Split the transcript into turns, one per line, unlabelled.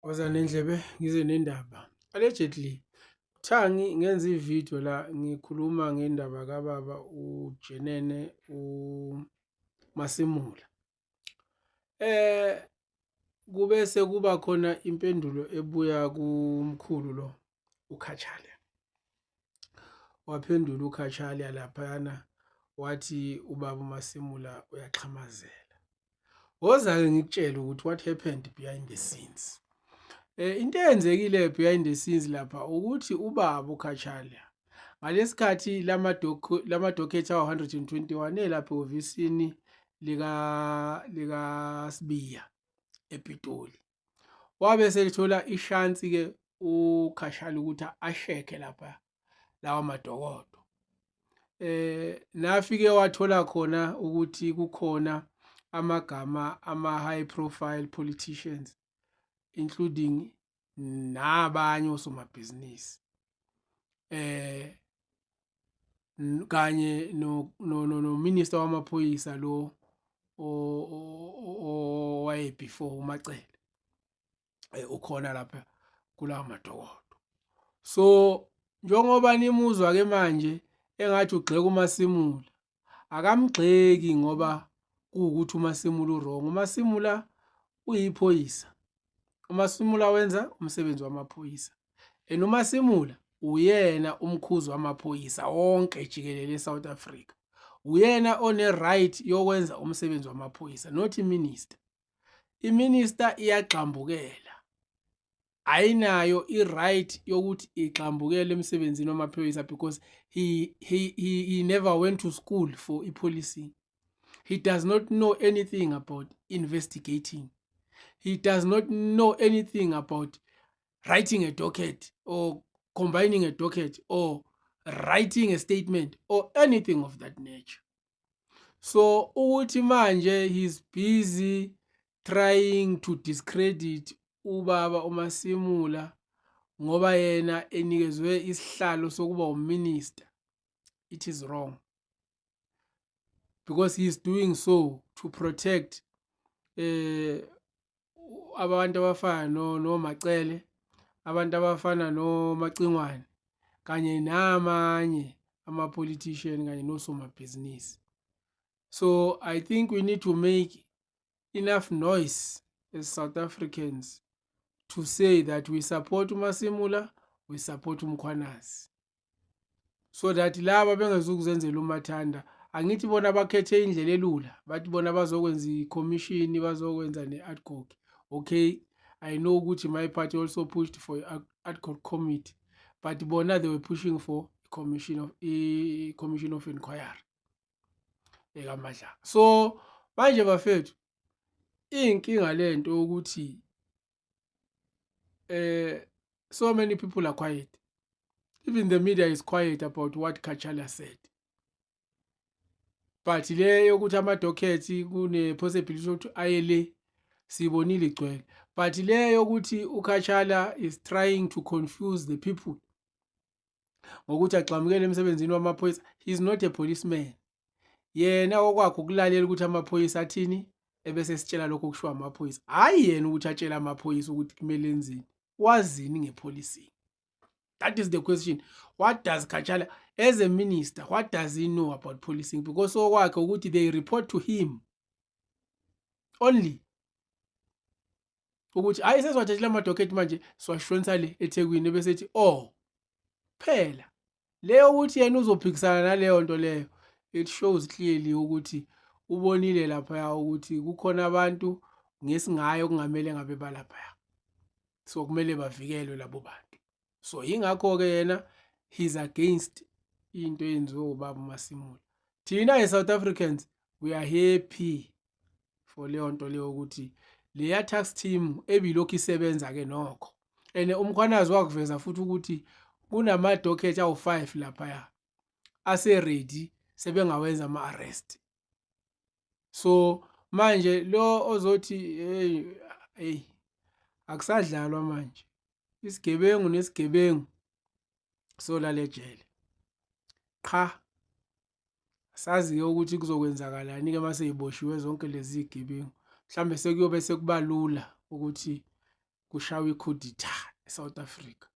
Woza nendlebe ngize nendaba. Allegedly, kuthangi ngenza ividiyo la ngikhuluma ngendaba kababa uJenene uMasimula. Kube sekuba khona impendulo ebuya kumkhulu lo uKhatshalia. Waphendula uKhatshalia laphayana wathi ubaba uMasimula uyaxhamazela. Woza-ke ngikutshele ukuthi what happened behind the scenes. Into eyenzekile behind the scenes lapha ukuthi ubaba uKhatshalia ngalesikhathi lama docket awu-121 elapha ehhovisini lika Sibiya ePitoli, wabe selithola ishansi-ke uKhatshalia ukuthi ashekhe lapha lawa madokodo. Nafike wathola khona ukuthi kukhona amagama ama high profile politicians, including nabanye osomabhizinisi, kanye no minister wamaphoyisa lo owaye before uMacele, ukhona lapha kulawa madokodo. So njengoba nimuzwa ke manje engathi ugxeka uMasimula, akamgxeki ngoba kuwukuthi uMasimula u-wrong. UMasimula uyiphoyisa, uMasimula wenza umsebenzi wamaphoyisa, and uMasimula uyena umkhuzi wamaphoyisa wonke jikelele eSouth Africa. Uyena one right yokwenza umsebenzi wamaphoyisa, not i-minister. I-minister iyagxambukela, ayinayo i-right yokuthi igxambukele emsebenzini wamaphoyisa because he never went to school for i-policing. He does not know anything about investigating. He does not know anything about writing a docket or combining a docket or writing a statement or anything of that nature. So ukuthi manje he's busy trying to discredit ubaba uMasimula ngoba yena enikezwe isihlalo sokuba uminister, it is wrong, because he is doing so to protect abantu abafana no noMacele, abantu abafana noMacingwane kanye namanye ama-politician kanye nosomabhizinisi. So I think we need to make enough noise as South Africans to say that we support uMasimula, we support uMkhwanazi, so that laba bengezukuzenzela umathanda. Angithi bona bakhethe indlela elula, bathi bona bazokwenza i-commission, bazokwenza ne-ad hoc. Okay, I know ukuthi my party also pushed for ad hoc committee, but bona they were pushing for a commission of inquiry ekaMadlanga. So manje bafethu, inkinga lento ukuthi so many people are quiet. Even the media is quiet about what Kachala said, but le yokuthi ama-dockets kune possibility yokuthi aye le, sibonile igcwele, but le yokuthi uKachala is trying to confuse the people ngokuthi agxamukele emsebenzini wamaphoyisa. He is not a policeman. Yena okwakhe ukulalela ukuthi amaphoyisa athini, ebese sitshela lokho okushiwo amaphoyisa, hhayi yena ukuthi atshele amaphoyisa ukuthi kumele enzeni. Wazini nge-policing? That is the question. What does Kachala as a minister, what does he know about policing? Because okwakhe ukuthi they report to him only ukuthi hayi, sesiwathathile ama-docket, manje siwashonisa le eThekwini, bese ethi oh phela leyo ukuthi yena uzophikisana naleyo nto leyo. It shows clearly ukuthi ubonile laphaya ukuthi kukhona abantu ngesingayo okungamele ngabe balaphaya, so kumele bavikelwe labo bantu. So yingakho-ke yena he's against into eyenziwe ubaba uMasimula. Thina as South Africans, we are happy for leyo nto leyo ukuthi leya task team ebilokhu isebenza-ke nokho, and uMkhwanazi wakuveza futhi ukuthi kunama-docket awu-5 laphaya ase-ready, sebengawenza ama-arrest. So manje lo ozothi hey, hey, akusadlalwa manje, isigebengu nesigebengu solala ejele qha. Sazi-ke ukuthi kuzokwenzakalani-ke mase y'boshiwe zonke lezi y'gebengu. Mhlambe sekuyobe sekuba lula ukuthi Kushawa i-coup d'etat eSouth Africa.